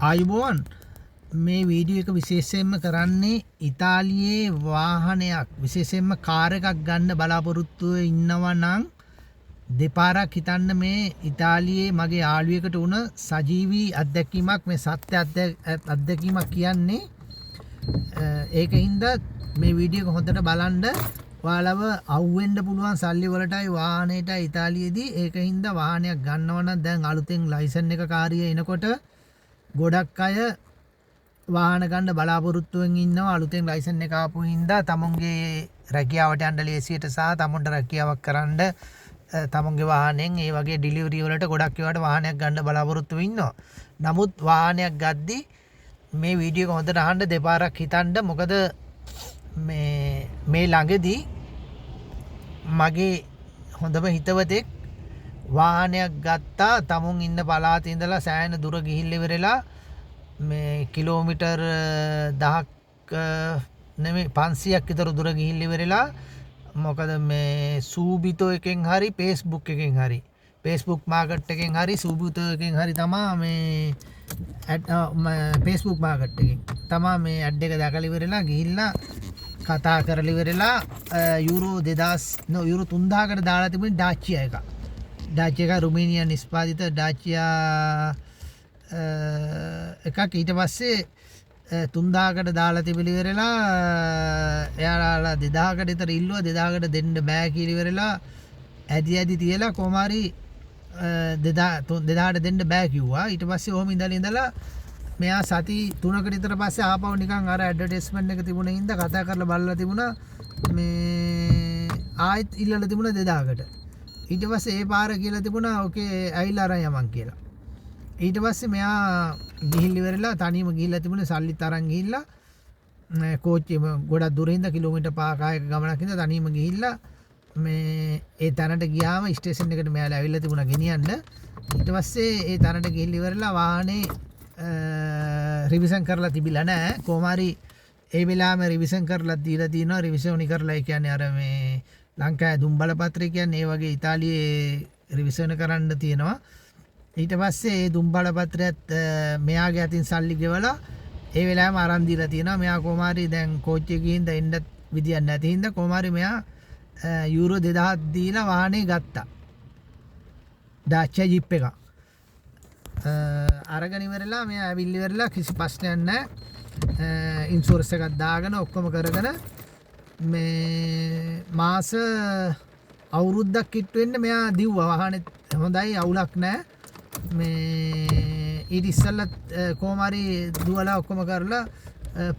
ආයුබෝවන්. මේ වීඩියෝ එක විශේෂයෙන්ම කරන්නේ ඉතාලියේ වාහනයක්, විශේෂයෙන්ම කාර් එකක් ගන්න බලාපොරොත්තුව ඉන්නවා නම් දෙපාරක් හිතන්න. මේ ඉතාලියේ මගේ යාළුවෙකුට වුණ සජීවී අත්දැකීමක්, මේ සත්‍ය අත්දැකීමක් කියන්නේ. ඒක හින්දා මේ වීඩියෝ එක හොඳට බලන්න. ඔයාලව අහුවෙන්න පුළුවන් සල්ලි වලටයි වාහනයටයි ඉතාලියේදී. ඒක හින්දා වාහනයක් ගන්නව නම් දැන් අලුතෙන් ලයිසන් එක කාරිය එනකොට ගොඩක් අය වාහන ගන්න බලාපොරොත්තුවෙන් ඉන්නවා. අලුතෙන් ලයිසන් එක ආපු හින්දා තමුන්ගේ රැකියාවට යන්න ලේසියට සහ තමුන්ට රැකියාවක් කරන්න තමුන්ගේ වාහනයෙන් ඒ වගේ ඩිලිවරි වලට ගොඩක් ඒවාට වාහනයක් ගන්න බලාපොරොත්තු ඉන්නවා. නමුත් වාහනයක් ගද්දි මේ වීඩියෝ එක හොඳට අහන්න, දෙපාරක් හිතන්න. මොකද මේ ළඟදී මගේ හොඳම හිතවතෙක් වාහනයක් ගත්තා. තමුන් ඉන්න පළාතේ ඉඳලා සෑහෙන දුර ගිහිල්ලා ඉවරලා මේ කිලෝමීටර් 10ක් නෙමෙයි 500ක් විතර දුර ගිහිල්ලා ඉවරලා, මොකද මේ සූබිතෝ එකෙන් හරි ෆේස්බුක් එකෙන් හරි ෆේස්බුක් මාකට් එකෙන් හරි සූබිතෝ එකෙන් හරි තමා මේ ෆේස්බුක් මාකට් එකෙන් තමා මේ ඇඩ් එක දැකලා ඉවරලා ගිහිල්ලා කතා කරලා ඉවරලා යුරෝ දෙදහස් නෝ යුරෝ තුන්දහකට දාලා තිබුණේ ඩාචියා එකක්. ඩාචියා එක රුමේනියා නිෂ්පාදිත ඩාචියා එකක්. ඊට පස්සේ තුන්දහකට දාලා තිබිලි ඉවරලා එයාලා දෙදහකට විතර ඉල්ලුවා. දෙදහකට දෙන්න බෑ කියලා ඉවරලා ඇදි ඇදි තියලා කොහොම හරි දෙදහට දෙන්න බෑ කිව්වා. ඊට පස්සේ ඔහොම ඉඳලා ඉඳලා මෙයා සති තුනකට විතර පස්සේ ආපහු නිකන් අර ඇඩ්වර්ටයිස්මන්ට් එක තිබුණ හින්දා කතා කරලා බලලා තිබුණා. මේ ආයෙත් ඉල්ලලා තිබුණා දෙදහකට. ඊට පස්සේ ඒ පාර කියලා තිබුණා ඕකේ ඇවිල්ලා අරන් යමන් කියලා. ඊට පස්සේ මෙයා ගිහිල්ලා ඉවරලා තනියම ගිහිල්ලා තිබුණේ, සල්ලිත් අරන් ගිහිල්ලා මේ කෝච්චියම ගොඩක් දුර හින්දා කිලෝමීටර් පහක හයක ගමනක් හින්දා තනියම ගිහිල්ලා මේ ඒ තැනට ගියාම ස්ටේෂන් එකට මෙයාලා ඇවිල්ලා තිබුණා ගෙනියන්න. ඊට පස්සේ ඒ තැනට ගිහිල්ලා ඉවරලා වාහනේ රිවිෂන් කරලා තිබිලා නෑ. කොහොම හරි ඒ වෙලාවෙම රිවිෂන් කරලා දීලා තිනවා. රිවිෂන් කරලා ඒ කියන්නේ අර මේ ලංකාවේ දුම් බලපත්‍රය කියන්නේ ඒ වගේ ඉතාලියේ රිවිෂන් කරන්න තියෙනවා. ඊට පස්සේ ඒ දුම් බලපත්‍රයත් මෙයාගේ අතින් සල්ලි ගෙවලා ඒ වෙලාවෙම අරන් දීලා තියෙනවා. මෙයා කොහොම හරි දැන් කෝච්චිය ගිහින් දැන් එන්නත් විදියක් නැති හින්දා කොහොම හරි මෙයා යුරෝ දෙදහක් දීලා වාහනේ ගත්තා. ඩාචියා ජිප් එක. අරගෙන ඉවරලා මෙයා ඇවිල්ලි ඉවරලා කිසි ප්‍රශ්නයක් නැහැ. ඉන්ෂුරන්ස් එකක් දාගෙන ඔක්කොම කරගෙන මේ මාස අවුරුද්දක් කිට්ටු වෙන්න මෙයා දිව්වා. වාහනේ හොඳයි, අවුලක් නැහැ. මේ ඊට ඉස්සෙල්ලත් කොහොම හරි දුවලා ඔක්කොම කරලා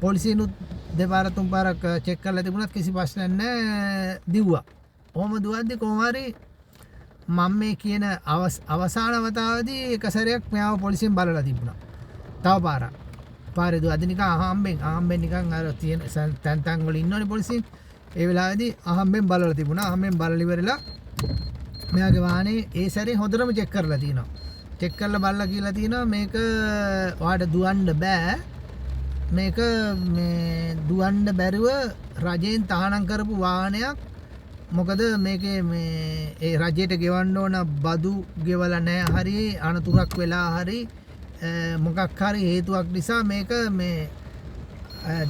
පොලිසියනුත් දෙපාර තුන් පාරක් චෙක් කරලා තිබුණත් කිසි ප්‍රශ්නයක් නැහැ, දිව්වා. ඔහොම දුවද්දි කොහොම හරි මම මේ කියන අවසාන වතාවේදී එක සැරයක් මෙයාව පොලිසියෙන් බලලා තිබුණා. තව පාරක්. පාරේ දුවද්දි නිකන් අහම්බෙන් නිකන් අර තියෙන තැන් තැන් වල ඉන්නවනේ පොලිසියෙන්. ඒ වෙලාවේදී අහම්බෙන් බලලා තිබුණා. අහම්බෙන් බලලා ඉවරලා මෙයාගේ වාහනේ ඒ සැරේ හොඳටම චෙක් කරලා තිනවා. චෙක් කරලා බලලා කියලා තිනවා මේක ඔයාට දුවන්න බෑ. මේක මේ දුවන්න බැරුව රජයෙන් තහනම් කරපු වාහනයක්. මොකද මේකේ මේ ඒ රජයට ගෙවන්න ඕන බදු ගෙවලා නෑ, හරි අනතුරක් වෙලා හරි මොකක් හරි හේතුවක් නිසා මේක මේ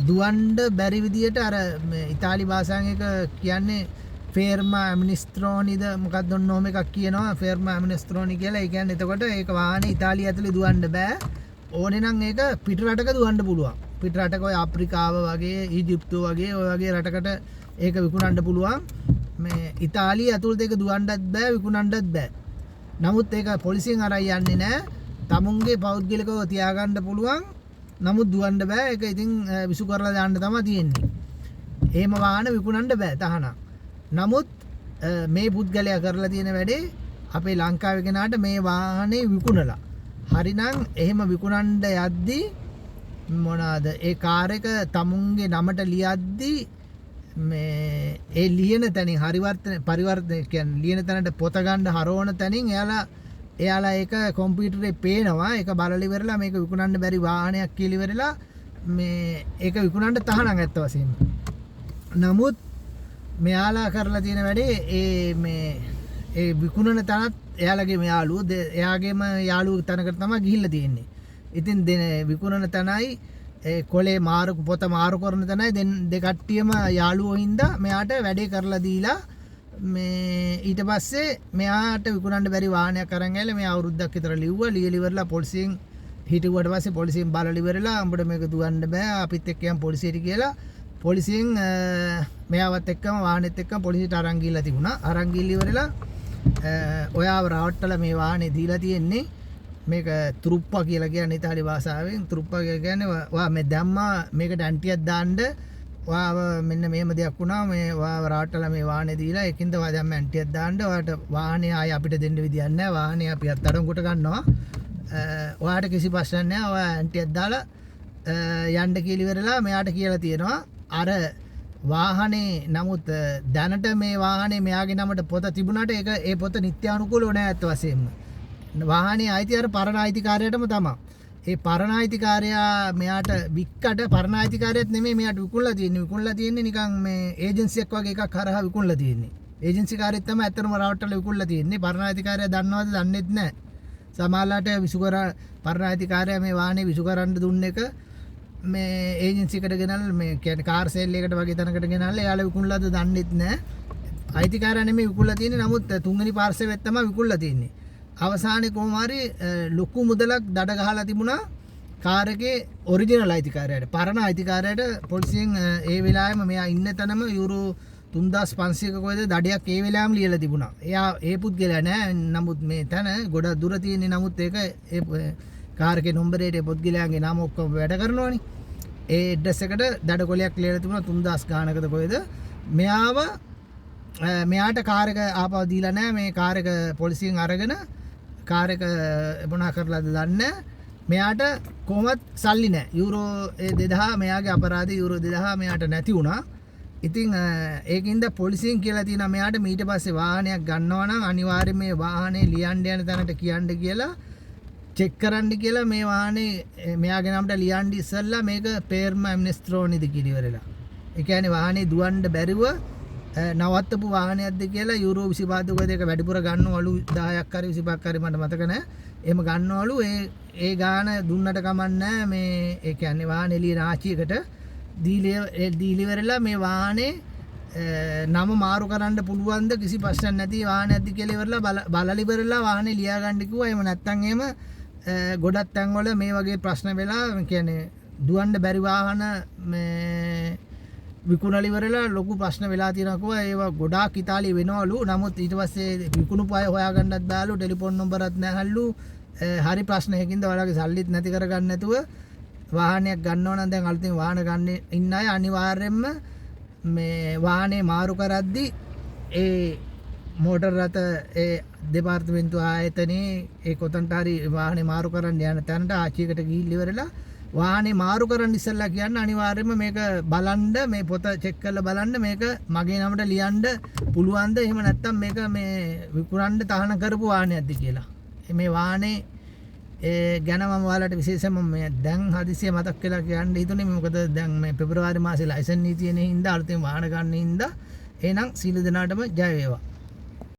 දුවන්න බැරි විදියට අර මේ ඉතාලි භාෂාවෙන් එක කියන්නේ ෆේර්මා ඇමිනිස්ත්‍රෝනිද මොකක්ද ඔන්න ඔහොම එකක් කියනවා, ෆේර්මා ඇමිනිස්ත්‍රෝනි කියලා. ඒ කියන්නේ එතකොට ඒක වාහනේ ඉතාලිය ඇතුලේ දුවන්න බෑ. ඕනේ නම් ඒක පිට රටක දුවන්න පුළුවන්. පිට රටක ඔය අප්‍රිකාව වගේ ඊජිප්තුව වගේ ඔය වගේ රටකට ඒක විකුණන්න පුළුවන්. මේ ඉතාලිය ඇතුළත ඒක දුවන්නත් බෑ, විකුණන්නත් බෑ. නමුත් ඒක පොලිසියෙන් අරන් යන්නේ නෑ. තමුන්ගේ පෞද්ගලිකව තියාගන්න පුළුවන්. නමුත් දුවන්න බෑ. ඒක ඉතින් විසු කරලා දාන්න තමයි තියෙන්නේ. එහෙම වාහන විකුණන්න බෑ තහනම්. නමුත් මේ පුද්ගලයා කරලා තියෙන වැඩේ අපේ ලංකාවේ කෙනාට මේ වාහනේ විකුණලා. හරිනම් එහෙම විකුණන්න යද්දි මොනවාද ඒ කාර් එක තමුන්ගේ නමට ලියද්දි මේ ඒ ලියන තැනින් හරිවර්තන පරිවර්තන කියන්නේ ලියන තැනට පොත ගන්න හරවන තැනින් එයාලා ඒක කොම්පියුටරේ පේනවා. ඒක බලලා ඉවරලා මේක විකුණන්න බැරි වාහනයක් කියලා ඉවරලා මේ ඒක විකුණන්න තහනම් ඇත්ත වශයෙන්ම. නමුත් මෙයාලා කරලා තියෙන වැඩේ ඒ මේ ඒ විකුණන තැනත් එයාලගේම යාළුවෝ, එයාගේම යාළුවෝ තැනකට තමයි ගිහිල්ලා තියෙන්නේ. ඉතින් දෙන විකුණන තැනයි ඒ කොලේ මාරු පොත මාරු කරන තැනයි දෙකට්ටියම යාළුවෝ හින්දා මෙයාට වැඩේ කරලා දීලා මේ ඊට පස්සේ මෙයාට විකුණන්න බැරි වාහනයක් අරන් ඇවිල්ලා මේ අවුරුද්දක් විතර ලිව්වා. ලියලි ඉවරලා පොලිසියෙන් හිටුවට පස්සේ පොලිසියෙන් බලලා ඉවරලා උඹට මේක දුවන්න බෑ අපිත් එක්ක යන් පොලිසියට කියලා පොලිසියෙන් මෙයාවත් එක්කම වාහනේත් එක්කම පොලිසියට අරන් ගිහිල්ලා තිබුණා. අරන් ගිහිල්ලා ඉවරලා ඔයාව රවට්ටලා මේ වාහනේ දීලා තියෙන්නේ. මේක ත්‍රුප්පා කියලා කියන්නේ ඉතාලි භාෂාවෙන්. ත්‍රුප්පා කියලා කියන්නේ ඔයා මේ දැම්මා මේකට ඇන්ටියක් දාන්න, ඔයාව මෙන්න මෙහෙම දෙයක් වුණා, මේ ඔයාව රවට්ටලා මේ වාහනේ දීලා ඒකින්ද ඔයා දැම්ම ඇන්ටියක් දාන්න, ඔයාට වාහනේ ආයේ අපිට දෙන්න විදියක් නැහැ, වාහනේ අපි අත්අඩංගුවට ගන්නවා, ඔයාට කිසි ප්‍රශ්නයක් නැහැ, ඔයා ඇන්ටියක් දාලා යන්න කියලා ඉවරලා මෙයාට කියලා තියෙනවා. අර වාහනේ නමුත් දැනට මේ වාහනේ මෙයාගේ නමට පොත තිබුණාට ඒක ඒ පොත නිත්‍යානුකූලව නෑ ඇත්ත වශයෙන්ම. වාහනේ අයිති අර පරණ අයිතිකාරයාටම තමයි. ඒ පරණ අයිතිකාරයා මෙයාට වික්කට පරණ අයිතිකාරයාත් නෙමෙයි මෙයාට විකුණලා තියෙන්නේ. විකුණලා තියෙන්නේ නිකන් මේ ඒජන්සියක් වගේ එකක් හරහා විකුණලා තියෙන්නේ. ඒජන්සි කාරයෙක් තමයි ඇත්තටම රවට්ටලා විකුණලා තියෙන්නේ. පරණ අයිතිකාරයා දන්නවද දන්නෙත් නෑ. සමහරලාට විසු කර පරණ අයිතිකාරයා මේ වාහනේ විසු කරන්න දුන්න එක මේ ඒජන්සි එකට ගෙනල්ලා මේ කියන්නේ කාර් සේල් එකකට වගේ තැනකට ගෙනල්ලා එයාලා විකුණලාද දන්නෙත් නෑ. අයිතිකාරයා නෙමෙයි විකුණලා තියෙන්නේ. නමුත් තුන්වෙනි පාර්ශවයක් තමයි විකුණලා තියෙන්නේ. අවසානයේ කොහොම හරි ලොකු මුදලක් දඩ ගහලා තිබුණා කාර් එකේ ඔරිජිනල් අයිතිකාරයාට. පරණ අයිතිකාරයාට පොලිසියෙන් ඒ වෙලාවෙම මෙයා ඉන්න තැනම යුරෝ 3500ක කොහෙද දඩයක් ඒ වෙලාවෙම ලියලා තිබුණා. එයා ඒ පුද්ගලයා නෑ. නමුත් මේ තැන ගොඩක් දුර තියෙන්නේ. නමුත් ඒක ඒ කාර් එකේ නම්බරේට ඒ පුද්ගලයාගේ නම ඔක්කොම වැඩ කරනවනේ. ඒ ඇඩ්‍රස් එකට දඩ කොලයක් ලියලා තිබුණා 3000 ගානකද කොහෙද. මෙයාට කාර් එක ආපහු දීලා නෑ. මේ කාර් එක පොලිසියෙන් අරගෙන කාර් එක මොනා කරලාද දන්නේ නෑ. මෙයාට කොහොමත් සල්ලි නෑ. යුරෝ ඒ 2000 මෙයාගේ අපරාධي යුරෝ 2000 මෙයාට නැති වුණා. ඉතින් ඒකින්ද පොලිසියෙන් කියලා තියෙනවා මෙයාට මීට පස්සේ වාහනයක් ගන්නවා නම් අනිවාර්යයෙන් මේ වාහනේ ලියන්න යන තැනට කියන්න කියලා, චෙක් කරන්න කියලා මේ වාහනේ මෙයාගේ නමට ලියන්න ඉස්සෙල්ලා මේක පේර්ම ඇම්නෙස්ට්‍රෝනිද කියලා ඉවරලා. ඒ කියන්නේ වාහනේ දුවන්න බැරිව නවත්තපු වාහනයක්ද කියලා යුරෝ 25 කොහෙද ඒක වැඩිපුර ගන්නවලු 10ක් හරි 25ක් හරි මට මතක නෑ. එහෙම ගන්නවලු. ඒ ගාන දුන්නට කමක් නෑ. මේ ඒ කියන්නේ වාහනේ ලියන ආච්චියකට දීලි ඉවරලා මේ වාහනේ නම මාරු කරන්න පුළුවන්ද කිසි ප්‍රශ්නයක් නැති වාහනයක්ද කියලා ඉවරලා බලලි ඉවරලා වාහනේ ලියා ගන්න කිව්වා. එහෙම නැත්තම් එහෙම ගොඩක් තැන්වල මේ වගේ ප්‍රශ්න වෙලා, මේ කියන්නේ දුවන්න බැරි වාහන මේ විකුණලි ඉවරලා ලොකු ප්‍රශ්න වෙලා තියෙනවා කිව්වා. ඒවා ගොඩාක් ඉතාලියේ වෙනවලු. නමුත් ඊට පස්සේ විකුණපු අය හොයාගන්නත් බෑලු, ටෙලිෆෝන් නම්බරත් නැහැලු. හරි ප්‍රශ්නයකින්ද ඔයාලගේ සල්ලිත් නැති කරගන්න නැතුව වාහනයක් ගන්නව නම් දැන් අලුතෙන් වාහන ගන්න ඉන්න අය අනිවාර්යයෙන්ම මේ වාහනේ මාරු කරද්දි ඒ මෝටර් රථ ඒ දෙපාර්තමේන්තු ආයතනයේ ඒ කොතනට හරි වාහනේ මාරු කරන්න යන තැනට ආච්චියකට ගිහිල්ලා ඉවරලා වාහනේ මාරු කරන්න ඉස්සෙල්ලා කියන්න අනිවාර්යයෙන්ම මේක බලන්න, මේ පොත චෙක් කරලා බලන්න මේක මගේ නමට ලියන්න පුළුවන්ද, එහෙම නැත්නම් මේක මේ විකුණන්න තහනම් කරපු වාහනයක්ද කියලා. මේ වාහනේ ඒ ගැන මම ඔයාලට විශේෂයෙන්ම මේ දැන් හදිසිය මතක් වෙලා කියන්න හිතුනේ. මොකද දැන් මේ පෙබරවාරි මාසේ ලයිසන් නීතිය නේ හින්දා අලුතෙන් වාහන ගන්න හින්දා. එහෙනම් සීල දෙනාටම ජය වේවා.